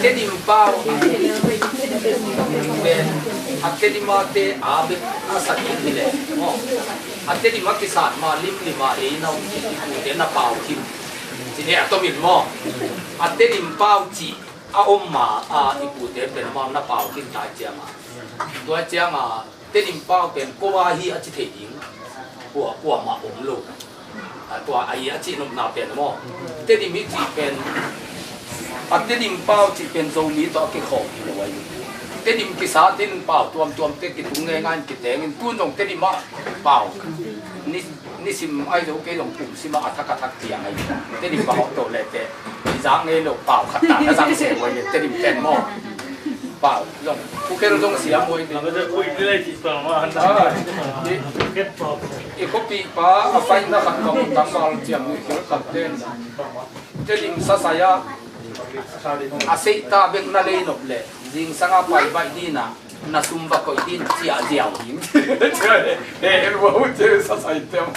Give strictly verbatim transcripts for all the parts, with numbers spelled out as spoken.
Tedim pau a pen a Tedim a te a bek a sa ding hi leh maw, a Tedim a kisat ma limlim a ei na om i pute na pau khin. Ci ne a tomin maw, a Tedim pau cih a om ma a i pute pen amau na pau khin tai cianga, tua cianga Tedim pau pen ko a hi a ci thei ding kua kuamah om lo. A tua a hi a cih nopna pen maw, Tedim hi cih pen a Tedim pau cih pen Zomi tawh a kikhawm hi lo ahi. Tedim kisat in pau tuamtuamte kitung ngeingai in kiteng in tun zong Tedim ah pau ni nisim ai zo kei zong kum sim ah a thak a thak tiang ahi. Tedim pau to le te i zang ngei lo pau khat ta na zang se voi le Tedim pen maw. Pau zong kukel zong siam voi ni. I kopi pa a pai na khat ka mu tang val ciam ni kil khat ten Tedim sasai a a seita bek na lei nop le zingsang a pai baih dina na sum va koih din ciah ziau ding. He el wa u ce sasai tem.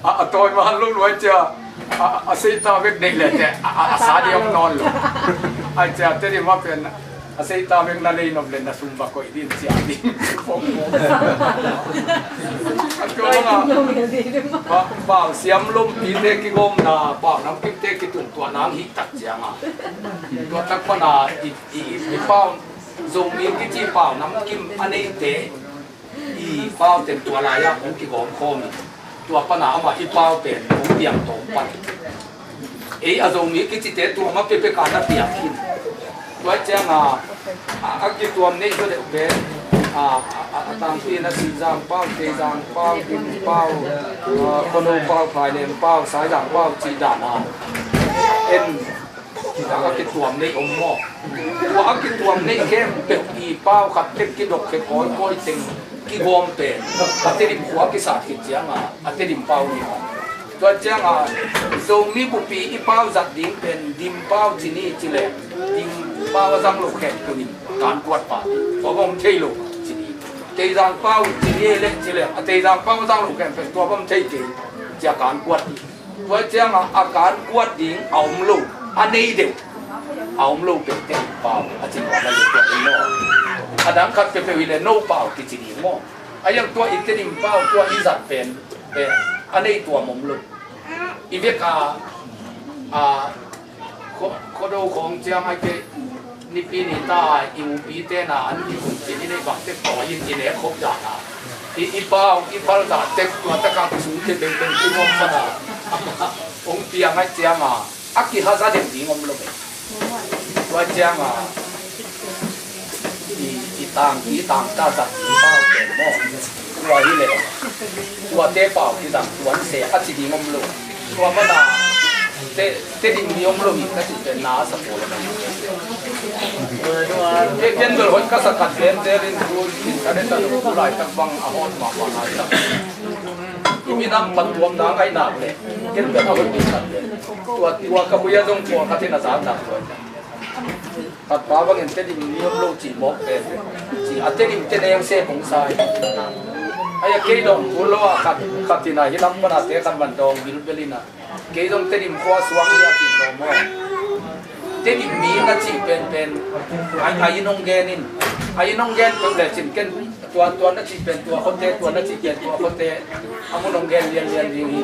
A a tawi man lo luai cia a a seita bek nei le te a a sa diam non lo. Ai cia Tedim a pen a seita bek na lei nop le na sum va koih din ciah ding. Pau siam lompi te kigawmna pau namkim te kitung tua nang hi tak cianga tua tak pana i i i pau Zomi kici pau namkim a neite i pau ten tua lai-ah hong kigawm khawm in tua pana amah i pau pen hong piang tawm pan. Ei a Zomi kicite tua ma pepeka na piang khin. Tua cianga a kituam neih zaw deuh pen a tangpi na Sizang pau, Teizang pau, Dim pau, Khono pau, Phaileng pau, Saizang pau cih dana en a kituam nei om maw? Tua a kituam nei khempeuh i pau khat tek kidok khe kawikawi teng kigawm pen a Tedim khua kisat khit cianga a Tedim pau ni. Tua cianga Zomi bupi i pau zat ding pen Dim pau ci ni ci le Dim pau a zang lo khempeuh in kan kuat pa tua bawm thei lo ci ni. Teizang pau ci ni le ci le a Teizang pau a zang lo khempeuh tua bawm thei kei cia kan kuat ni. Tua cianga a kan kuat ding a om lo a nei deuh a om lo peuh Tedim pau a ci nuam a le tua ding maw? A dang khat peuhpeuh hi le no pau kici ding maw? A yang tua i Tedim pau tua i zat pen pen a nei tuam om lo. I vek a a Khuado khawng ciang ai kei nipi ni ta i upi tena an kikun cin i nei bang tek tawi in i nek khop dana i i pau i pal da tek tua taka sung te bengteng i ngom mana hong piang ai cianga a kihaza deuh ding om lo ve. Tua cianga i i tang i tang ta zat i pau te maw? Tua hi le tua te pau kizang tuan se a ci ding om lo. Tua mana te Tedim mi om lo hi ka cih pen na a sa pawl a. Ke ken bel hoih ka sa khat pen tel in tu internet a lo tu laitak bang a hawt mahmah laitak. I minam phat tuamna ngaihna le ken bel a hoih ding khat le tua tua ka hui a zong tua ka tin a zak nak tua. Khat pa bangin Tedim mi om lo cih mawk pen ci a Tedim te neu se kong sa hi. Ai a kei dong kul lo a khat khat in a hi lam pana te khat man dong bilbel in a kei dong Tedim khua suak hi a cih lo maw? Tedim mi na cih penpen a a inn hong gen in a inn hong gen peuh le cin ken tua tua na cih pen tua khote tua na cih pen tua khote a mun hong gen lianlian ding hi.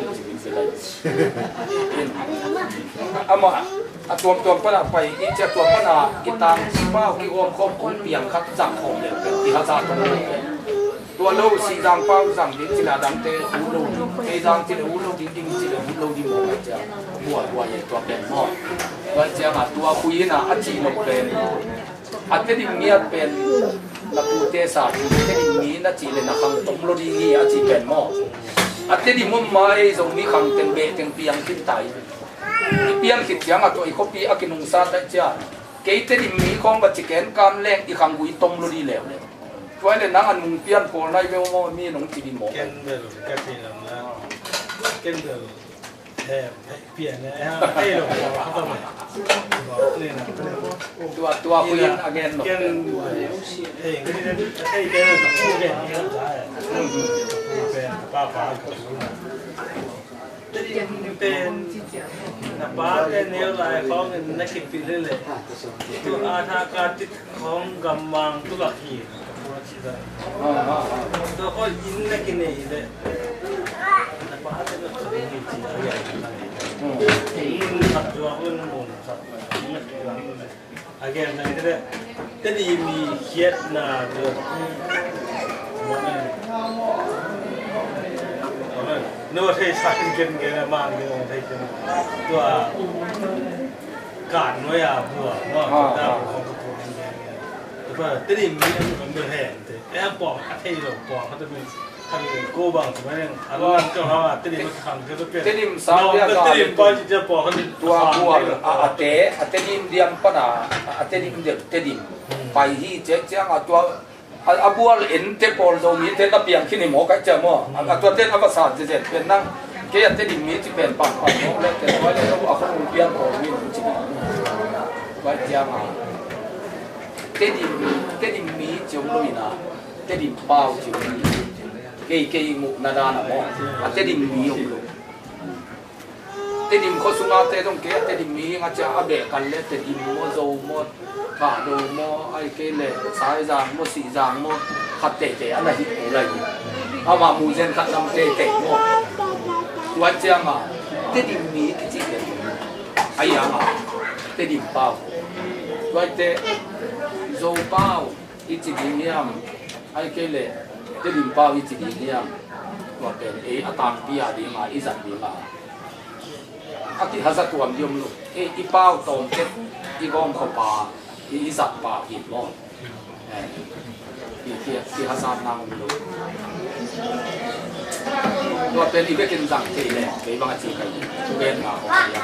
Amah a tuamtuam pana pai i cia tuam pana i tang pau kigawm khawm kong piang khat zang khawm le i haza tong le tua lo si zang pau zang ding cila dangte ut lo ding ei zang cile ut lo ding ding cile ut lo ding maw cia buai buai e tua pen maw? Tua cianga tua khuina a cih lo pen a Tedim ngiat pen na pute sa ding Tedim mi na cih le na khang tom lo ding hi a cih pen maw? A Tedim om ma ei Zomi khang teng beh teng piang khin tai. I pian khit cianga tua i khuapi a kinungsa tai cia kei Tedim mi khawng va ci ken kam leng i khang gui tom lo di leuleu. Tua le nang a nung pian pawl nai veu maw mi nong ci di maw? Ken bel ka ci lam la. Ken bel he pian ne ha ei lo ko ha ta ma. Tua tua khuin a gen lo. Ken he he ken ta ko gen ni la. Papa, Tedim pen na pate neu lai khawngin na kipilh hi leh, tua Aadhaar card khawng gammang tulak hi. Tua khawng inn na kinei leh, na pate na kipilh hi ci a, inn khat zuak un, mun khat na kipilh hi leh. A gen nang te, Tedim mi khiatna tua. No thei sa ken gen a, man gen no thei ken. Tua kan no ya bua no. Ah, ta ah. Ko ko gen. Tua Tedim mi an ko hen te. E a pawng a thei lo, pawng a thei lo. Ko bang tu mai a lo an ko ha Tedim khang ko tu pen. Tedim sa dia ka Tedim pa ci dia pawng a tua bual a, a te, a Tedim diam pan a, a Tedim diam, Tedim. Pai hi ciang ciang a tua, a, a bual en te pawl Zomi te na piang khin hi maw, ka cia maw. A, a tua ten a va sa zezet pen nang. Kei a Tedim mi ci pen pan pan maw, le te tua le a khong piang pawl mi ci maw. Tua ciang a. Tedim, Tedim mi ci om lo ina. Tedim pau ci om lo. Kei, kei muhna dan a maw. A Tedim mi om lo. Tedim khua sunga te dong kei a Tedim mi nga cia a beh kan le Tedim maw, Zo maw, Thado maw, ai kei le Saizang maw, Sihzang maw, khat teitei a na hi ku lai hi. Ama muzen khat nam teitei maw. Tua ciang a Tedim mi kici te. Ai ang a Tedim pau. Tua te Zo pau i ci ding hiam, ai kei le Tedim pau i ci ding hiam. Tua pen ei a tangpi a ding a i zat ding a, a kihazat tuam ding om lo. Ei i pau tawm tek i gawm khawpa i, i zat pau hi maw. Eh, i, i, i hazat nang om lo. Tua pen i bekin zang thei le kei bang a ci kai. Tua pen na hong a.